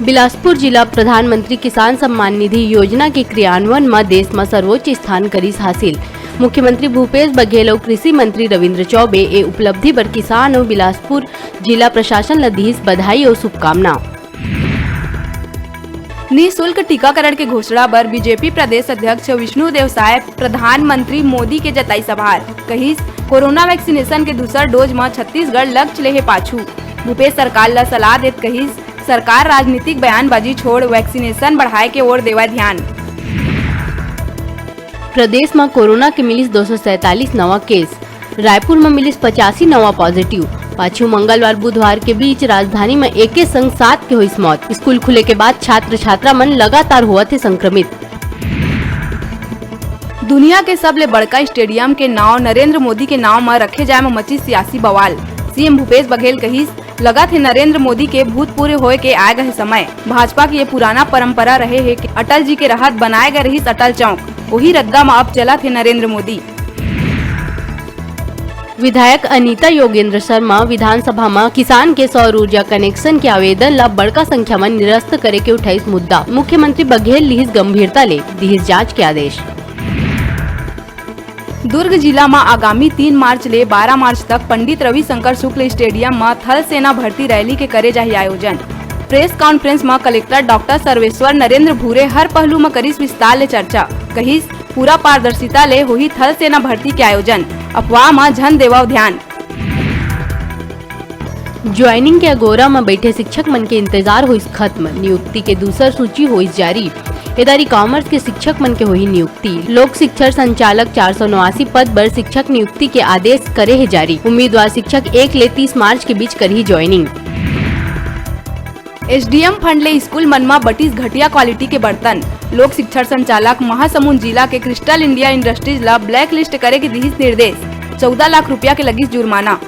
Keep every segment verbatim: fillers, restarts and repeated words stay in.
बिलासपुर जिला प्रधानमंत्री किसान सम्मान निधि योजना के क्रियान्वयन म देश म सर्वोच्च स्थान करिस हासिल। मुख्यमंत्री भूपेश बघेल अउ कृषि मंत्री रविंद्र चौबे ए उपलब्धि बर किसान अउ बिलासपुर जिला प्रशासन ल दिहिस बधाई अउ शुभकामना। निशुल्क टीकाकरण के घोषणा बर बीजेपी प्रदेश अध्यक्ष विष्णुदेव साय प्रधानमंत्री मोदी के जताइस आभार। कहिस, कोरोना वैक्सीनेशन के दूसर डोज म छत्तीसगढ़ लक्ष्य ले हे पाछू। भूपेश सरकार ल सलाह देत कहिस, सरकार राजनीतिक बयानबाजी छोड़ वैक्सीनेशन बढ़ाए के ओर देवय ध्यान। प्रदेश म कोरोना के मिलिस दो सौ सैंतालीस नवा केस, रायपुर म मिलिस पचासी नवा पॉजिटिव। पाछू मंगलवार बुधवार के बीच राजधानी म एके संग सात के होइस मौत। स्कूल खुले के बाद छात्र छात्रा मन लगातार होवत हे संक्रमित। दुनिया के सबले बड़का स्टेडियम के नाव नरेंद्र मोदी के नाव म रखे जाए म मचिस सियासी बवाल। सीएम भूपेश बघेल कहिस, लगत हे नरेंद्र मोदी के भूतपूर्व होए के आए गए समय। भाजपा के ये पुराना परंपरा रहे हे कि अटल जी के रहत बनाए गए रहिस अटल चौक, वही रद्दा म अब चलत हे नरेंद्र मोदी। विधायक अनीता योगेंद्र शर्मा विधानसभा म किसान के सौर ऊर्जा कनेक्शन के आवेदन ल बड़का संख्या म निरस्त करे के उठाइस मुद्दा। मुख्यमंत्री बघेल लिहिस गंभीरता ले, दिहिस जांच के आदेश। दुर्ग जिला म आगामी तीन मार्च ले बारह मार्च तक पंडित रविशंकर शुक्ल स्टेडियम म थल सेना भर्ती रैली के करे जाही आयोजन। प्रेस कॉन्फ्रेंस म कलेक्टर डॉक्टर सर्वेश्वर नरेंद्र भूरे हर पहलू म करिस विस्तार ले चर्चा। कहिस, पूरा पारदर्शिता ले होही थल सेना भर्ती के आयोजन, अफवाह म झन देवव ध्यान। ज्वाइनिंग के अगोरा म बइठे शिक्षक मन के इंतजार होइस खत्म, नियुक्ति के दूसर सूची होइस जारी। एदारी कॉमर्स के शिक्षक मन के होही नियुक्ति। लोक शिक्षण संचालक चार सौ नवासी पद बर शिक्षक नियुक्ति के आदेश करे हे जारी। उम्मीदवार शिक्षक एक ले तीस मार्च के बीच करही ज्वाइनिंग। एसडीएम फंड ले स्कूल मन म बटिस घटिया क्वालिटी के बर्तन। लोक शिक्षण संचालक महासमुंद जिला के क्रिस्टल इंडिया इंडस्ट्रीज ल ब्लैक लिस्ट करे के दिहिस निर्देश। चौदह लाख रुपया के लगिस जुर्माना।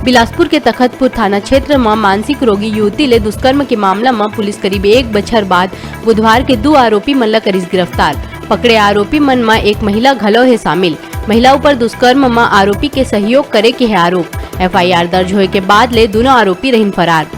बिलासपुर के तखतपुर थाना क्षेत्र म मानसिक रोगी युवती ले दुष्कर्म के मामला म पुलिस करीब एक बछर बाद बुधवार के दू आरोपी मन ल करिस गिरफ्तार। पकड़े आरोपी मन म एक महिला घलो हे शामिल। महिला ऊपर दुष्कर्म म आरोपी के सहयोग करे के हे आरोप। एफआईआर दर्ज होए के बाद ले दूनों आरोपी रहिन फरार।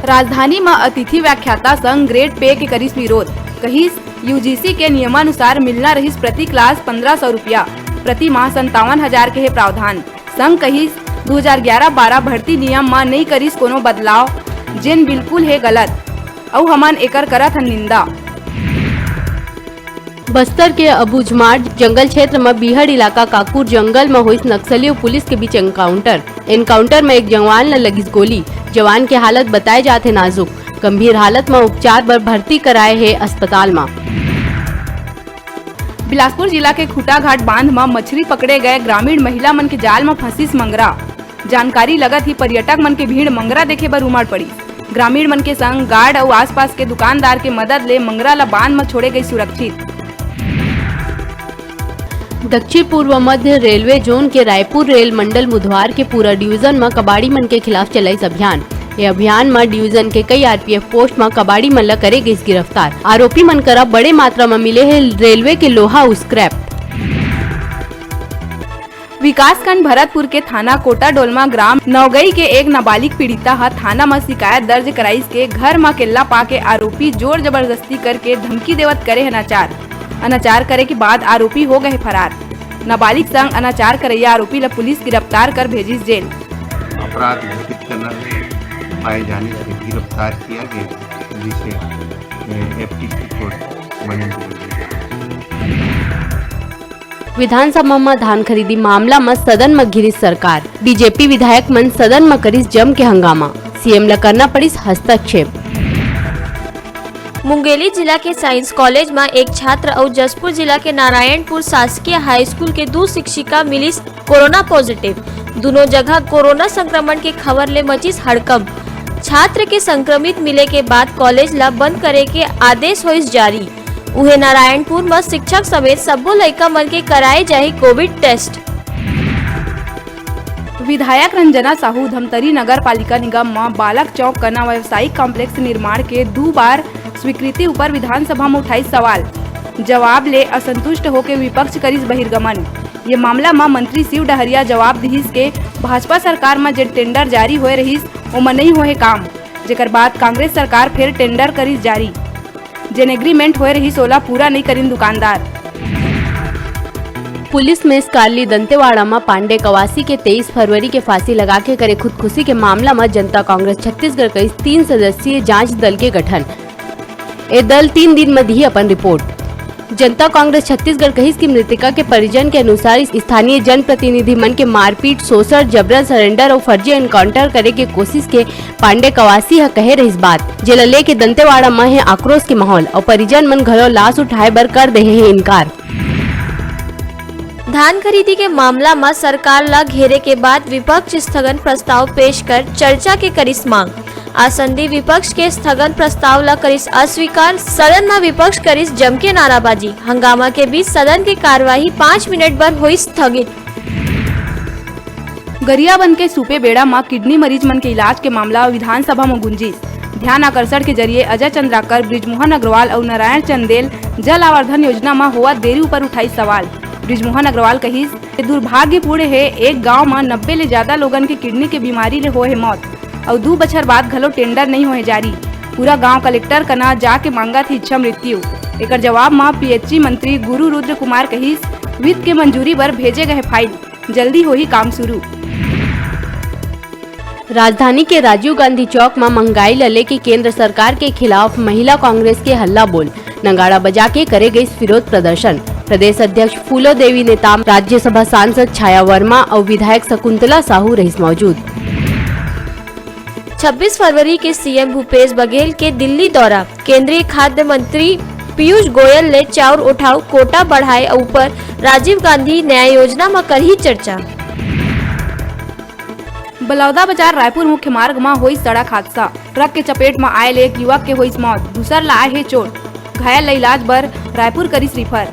राजधानी म अतिथि व्याख्याता संघ ग्रेड पे के करिस विरोध, कहिस, यूजीसी के नियमानुसार मिलना रहिस प्रति क्लास पन्द्रह सौ रुपया, प्रति माह संतावन हजार के हे प्रावधान। संघ कहिस, दू हजार ग्यारह बारह भर्ती नियम म नइ करिस कोनो बदलाव, जेन बिल्कुल हे गलत, अउ हमन एकर करत हन निंदा। बस्तर के अबूझमाड़ जंगल क्षेत्र म बीहड़ इलाका काकुर जंगल म होइस नक्सली अउ पुलिस के बीच एनकाउंटर। एनकाउंटर म एक जवान ल लगिस गोली। जवान के हालत बताए जात हे नाजुक। गंभीर हालत म उपचार बर भर्ती कराए हे अस्पताल म। बिलासपुर जिला के खूंटाघाट बांध म मछरी पकड़े गए ग्रामीण महिला मन के जाल म फंसिस मंगरा। जानकारी लगत ही पर्यटक मन के भीड़ मंगरा देखे बर उमड़ पड़िस। ग्रामीण मन के संग गार्ड अउ आसपास के दुकानदार के मदद ले मंगरा ल बांध म छोड़े गई सुरक्षित। दक्षिण पूर्व मध्य रेलवे जोन के रायपुर रेल मंडल बुधवार के पूरा डिवीजन म कबाड़ी मन के खिलाफ चलाइस अभियान। ये अभियान म डिवीजन के कई आरपीएफ पोस्ट म कबाड़ी मन ल करे गइस गिरफ्तार। आरोपी मन करा बड़े मात्रा म मिले हे रेलवे के लोहा अउ स्क्रैप। विकासखंड भरतपुर के थाना कोटाडोलमा ग्राम नौगई के एक नाबालिग पीड़िता ह थाना म शिकायत दर्ज कराइस के घर म केल्ला पाके आरोपी जोर जबरदस्ती करके धमकी देवत करे हे अनाचार। अनाचार करे के बाद आरोपी हो गए फरार। नाबालिग संग अनाचार करैया आरोपी ल पुलिस गिरफ्तार कर भेजिस जेल। अपराध घटित करना पाए जाने से गिरफ्तार किया गया, जिसे, ए, एफटीसी कोड वन। विधानसभा म धान खरीदी मामला म सदन म घिरिस सरकार। बीजेपी विधायक मन सदन म करिस जम के हंगामा। सीएम ल करना पड़िस हस्तक्षेप। मुंगेली जिला के साइंस कॉलेज म एक छात्र अउ जशपुर जिला के नारायणपुर शासकीय हाई स्कूल के दू शिक्षिका मिलिस कोरोना पॉजिटिव। दूनों जगह कोरोना संक्रमण के खबर ले मचिस हड़कंप। छात्र के संक्रमित मिले के बाद कॉलेज ल बंद करे के आदेश होइस जारी। उहे नारायणपुर म शिक्षक समेत सब्बो लइका मन के कराए जाही कोविड टेस्ट। विधायक रंजना साहू धमतरी नगर पालिका निगम म बालक चौक कना व्यावसायिक कॉम्प्लेक्स निर्माण के दू बार स्वीकृति ऊपर विधानसभा म उठाइस सवाल। जवाब ले असंतुष्ट होके विपक्ष करिस बहिर्गमन। ये मामला म मंत्री शिव डहरिया जवाब दिहिस के भाजपा सरकार म जेन टेंडर जारी होए रहिस, ओमा नइ होए काम, जेकर बाद कांग्रेस सरकार फेर टेंडर करिस जारी। जेन एग्रीमेंट होए रहिस, ओला पूरा नइ करिन दुकानदार। पुलिस में स्कार्ली दंतेवाड़ा म पांडे कवासी के तेईस फरवरी के फांसी लगा के करे खुदकुशी के मामला म जनता कांग्रेस छत्तीसगढ़ कहिस तीन सदस्यीय जांच दल के गठन। ए दल तीन दिन म दिही अपन रिपोर्ट। जनता कांग्रेस छत्तीसगढ़ कहिस कि मृतका के परिजन के अनुसार स्थानीय जनप्रतिनिधि मन के मारपीट, शोषण, जबरन सरेंडर अउ फर्जी एनकाउंटर करे के कोशिश के पांडे कवासी ह कहे रहिस बात, जेला लेके दंतेवाड़ा म हे आक्रोश के माहौल अउ परिजन मन घलो लाश उठाए बर कर देहे हे इनकार। धान खरीदी के मामला म सरकार ल घेरे के बाद विपक्ष स्थगन प्रस्ताव पेश कर चर्चा के करिस मांग। आसंदी विपक्ष के स्थगन प्रस्ताव ल करिस अस्वीकार। सदन म विपक्ष करिस जमके नाराबाजी। हंगामा के बीच सदन के कार्यवाही पाँच मिनट बर होइस स्थगित। गरियाबंद के सूपे बेड़ा म किडनी मरीज मन के इलाज के मामला विधानसभा म गुंजिस। ध्यान आकर्षण के जरिए अजय चंद्राकर, बृजमोहन अग्रवाल अउ नारायण चंदेल जल आवर्धन योजना म होवत देरी ऊपर उठाइस सवाल। बृजमोहन अग्रवाल कहिस, ये दुर्भाग्यपूर्ण हे, एक गांव म नब्बे ले ज्यादा लोगन के किडनी के बीमारी ले होए हे मौत अउ दू बछर बाद घलो टेंडर नइ होए जारी। पूरा गांव कलेक्टर कना जाके मांगत हे इच्छा मृत्यु। एकर जवाब म पीएचई मंत्री गुरु रुद्र कुमार कहिस, वित्त के मंजूरी बर भेजे गए फाइल, जल्दी होही काम शुरू। राजधानी के राजीव गांधी चौक म महंगाई ल लेके केंद्र सरकार के खिलाफ महिला कांग्रेस के हल्ला बोल, नगाड़ा बजा के करे गइस विरोध प्रदर्शन। प्रदेश अध्यक्ष फूलो देवी नेताम, राज्यसभा सांसद छाया वर्मा अउ विधायक शकुंतला साहू रहिस मौजूद। छब्बीस फरवरी के सीएम भूपेश बघेल के दिल्ली दौरा, केंद्रीय खाद्य मंत्री पीयूष गोयल ले चाउर उठाऊ, कोटा बढ़ाए ऊपर राजीव गांधी न्याय योजना म करही चर्चा। बलौदा बाजार रायपुर मुख्य मार्ग म होइस सड़क हादसा, ट्रक के चपेट म आए ले एक युवक के होइस मौत, दूसर ला आए हे चोट, घायल ल इलाज बर रायपुर करिस रिफर।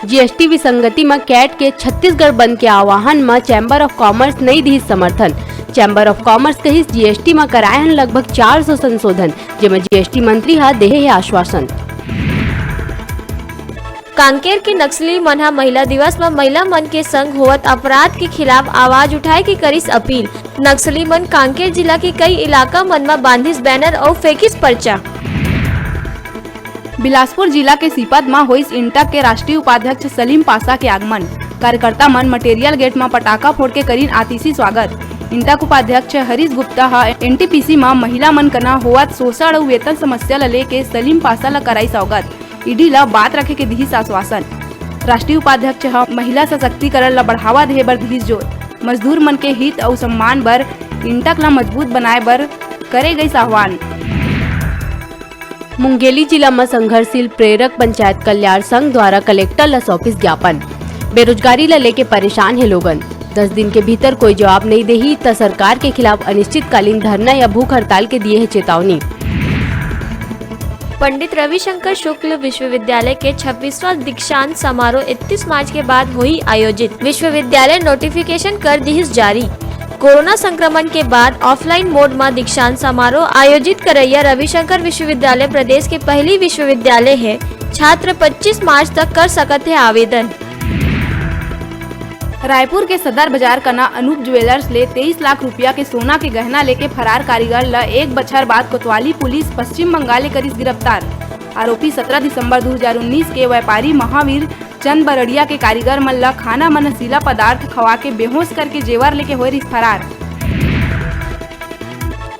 जीएसटी विसंगति म कैट के छत्तीसगढ़ बंद के आह्वान म चैम्बर ऑफ कॉमर्स नइ दिहिस समर्थन। चैम्बर ऑफ कॉमर्स कहिस, जीएसटी म कराए हन लगभग चार सौ संशोधन, जेमा जीएसटी मंत्री ह देहे हे आश्वासन। कांकेर के नक्सली मन ह महिला दिवस म महिला मन के संग होवत अपराध के खिलाफ आवाज उठाए के करिस अपील। नक्सली मन कांकेर जिला के कई इलाका मन म बांधिस बैनर अउ फेंकिस पर्चा। बिलासपुर जिला के सीपत म होइस इंटक के राष्ट्रीय उपाध्यक्ष सलीम पासा के आगमन। कार्यकर्ता मन मटेरियल गेट म पटाखा फोड़ के करिन आतिशी स्वागत। इंटक उपाध्यक्ष हरीश गुप्ता ह एनटीपीसी म महिला मन कना होवत शोषण अउ वेतन समस्या ल लेके सलीम पासा ल कराइस अवगत। ईडी ल बात रखे के दिहिस आश्वासन। राष्ट्रीय उपाध्यक्ष ह महिला सशक्तिकरण ल बढ़ावा देहे बर दिहिस जोर। मजदूर मन के हित अउ सम्मान बर इंटक ल मजबूत बनाए बर करे गइस आह्वान। मुंगेली जिला म संघर्षशील प्रेरक पंचायत कल्याण संघ द्वारा कलेक्टर ल सौंपिस ज्ञापन। बेरोजगारी ल लेके परेशान हे लोगन। दस दिन के भीतर कोई जवाब नइ देही, त सरकार के खिलाफ अनिश्चितकालीन धरना या भूख हड़ताल के दिए हे चेतावनी। पंडित रविशंकर शुक्ल विश्वविद्यालय के छब्बीसवाँ दीक्षांत समारोह इकतीस मार्च के बाद होही आयोजित, विश्वविद्यालय नोटिफिकेशन कर दिहिस जारी। कोरोना संक्रमण के बाद ऑफलाइन मोड म दीक्षांत समारोह आयोजित करइया रविशंकर विश्वविद्यालय प्रदेश के पहली विश्वविद्यालय हे। छात्र पच्चीस मार्च तक कर सकत हे आवेदन। रायपुर के सदर बाजार कना अनूप ज्वेलर्स ले तेईस लाख रुपया के सोना के गहना लेके फरार कारीगर ल एक बछर बाद कोतवाली पुलिस पश्चिम बंगाल ले करिस गिरफ्तार। आरोपी सत्रह दिसंबर दू हजार उन्नीस के व्यापारी महावीर चंद बरड़िया के कारीगर मन ल खाना म नशीला पदार्थ खवा के बेहोश करके जेवर लेके होए रिहिस फरार।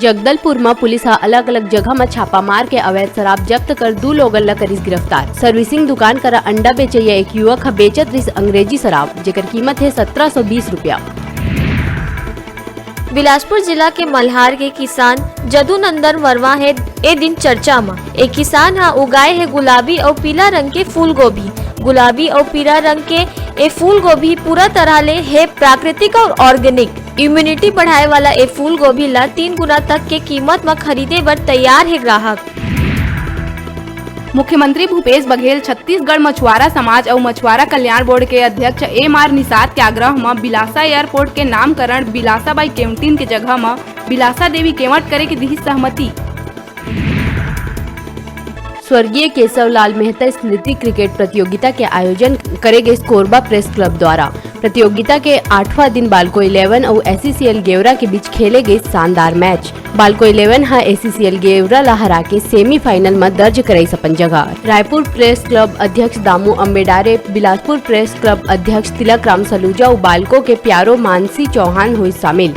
जगदलपुर म पुलिस ह अलग-अलग जगह म छापा मार के अवैध शराब जब्त कर दू लोगन ल करिस गिरफ्तार। सर्विसिंग दुकान करा अंडा बेचइया एक युवक ह बेचत रिहिस अंग्रेजी शराब, जेकर कीमत हे सत्रह सौ बीस रुपया। बिलासपुर जिला के मल्हार के किसान जदुनंदन वर्मा हे ए दिन चर्चा म। ए किसान ह उगाए हे गुलाबी अउ पीला रंग के फूलगोभी। गुलाबी अउ पीला रंग के ए फूलगोभी पूरा तरह ले हे प्राकृतिक अउ ऑर्गेनिक। इम्यूनिटी बढ़ाए वाला ए फूलगोभी ल तीन गुना तक के कीमत म खरीदे बर तैयार हे ग्राहक। मुख्यमंत्री भूपेश बघेल छत्तीसगढ़ मछुआरा समाज अउ मछुआरा कल्याण बोर्ड के अध्यक्ष एम आर निषाद के आग्रह म बिलासा एयरपोर्ट के नामकरण बिलासा बाई केवटिन के जगह म बिलासा देवी केवट करे के दिहिस सहमति। स्वर्गीय केशव लाल मेहता स्मृति क्रिकेट प्रतियोगिता के आयोजन करे गइस कोरबा प्रेस क्लब द्वारा। प्रतियोगिता के आठवां दिन बालको इलेवन अउ एसईसीएल गेवरा के बीच खेले गइस शानदार मैच। बालको इलेवन ह एसईसीएल गेवरा ला हरा के सेमीफाइनल म दर्ज कराइस अपन जगह। रायपुर प्रेस क्लब अध्यक्ष दामू अम्बेडारे, बिलासपुर प्रेस क्लब अध्यक्ष तिलक राम सलूजा अउ बालको के प्यारो मानसी चौहान होइस शामिल।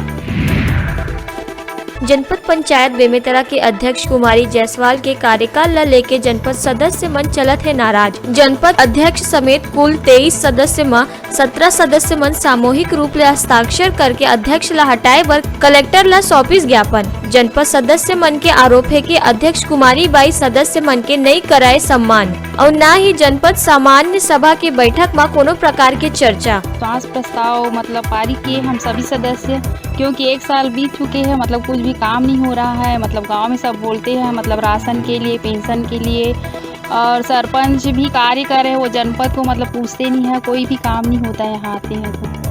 जनपद पंचायत बेमेतरा के अध्यक्ष कुमारी जायसवाल के कार्यकाल ल लेके जनपद सदस्य मन चलत हे नाराज। जनपद अध्यक्ष समेत कुल तेईस सदस्य म सत्रह सदस्य मन सामूहिक रूप ले हस्ताक्षर करके अध्यक्ष ल हटाए बर कलेक्टर ल सौंपिस ज्ञापन। जनपद सदस्य मन के आरोप हे कि अध्यक्ष कुमारी बाई सदस्य मन के नई कराए सम्मान अउ न ही जनपद सामान्य सभा के बैठक म कोनो प्रकार के चर्चा। विश्वास प्रस्ताव मतलब पारित किए हम सभी सदस्य, क्योंकि एक साल बीत चुके हैं, मतलब कुछ भी काम नहीं हो रहा है। मतलब गांव में सब बोलते हैं, मतलब राशन के लिए, पेंशन के लिए, और सरपंच भी कार्य कर रहे हैं, वो जनपद को मतलब पूछते नहीं है, कोई भी काम नहीं होता है यहाँ आते हैं तो।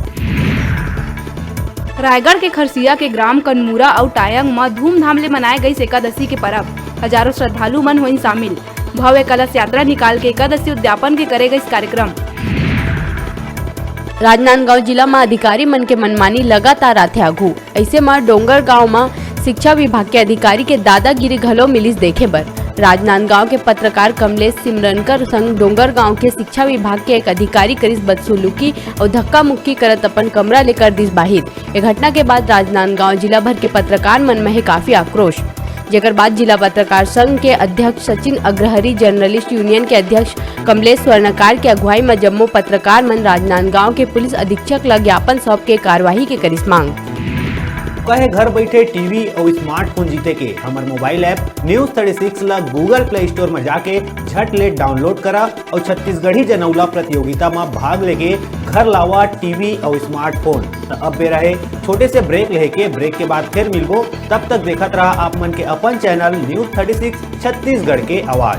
रायगढ़ के खरसिया के ग्राम कनमुरा अउ टायंग म धूमधाम ले मनाए गइस एकादशी के परब। हजारों श्रद्धालु मन होइन शामिल। भव्य कलश यात्रा निकाल के एकादशी उद्यापन के करे गइस कार्यक्रम। राजनांदगांव जिला म अधिकारी मन के मनमानी लगातार आथे आघू। अइसे म डोंगरगांव म शिक्षा विभाग के अधिकारी के दादागिरी घलो मिलिस देखे बर। राजनांदगांव के पत्रकार कमलेश सिमरनकर संग डोंगरगांव के शिक्षा विभाग के एक अधिकारी करिस बदसलूकी अउ धक्का मुक्की करत अपन कमरा ले कर दिस बाहिर। ए घटना के बाद राजनांदगांव जिला भर के पत्रकार मन म हे काफी आक्रोश, जेकर बाद जिला पत्रकार संघ के अध्यक्ष सचिन अग्रहरी, जर्नलिस्ट यूनियन के अध्यक्ष कमलेश स्वर्णकार के अगुवाई म जम्मो पत्रकार मन राजनांदगांव के पुलिस अधीक्षक ल ज्ञापन सौंप के कार्रवाई के करिस मांग। कहे घर बैठे टीवी अउ स्मार्टफोन जीते के हमर mobile app news thirty six ला Google Play Store में जाके झट ले डाउनलोड करा अउ छत्तीसगढ़ी जनौला प्रतियोगिता में भाग लेके घर लावा टीवी अउ स्मार्टफोन। त अब बेरा हे छोटे से ब्रेक लेके, ब्रेक के बाद फिर मिलबो। तब तक देखत रहा आप मन के अपन channel news thirty six Chhattisgarh के आवाज।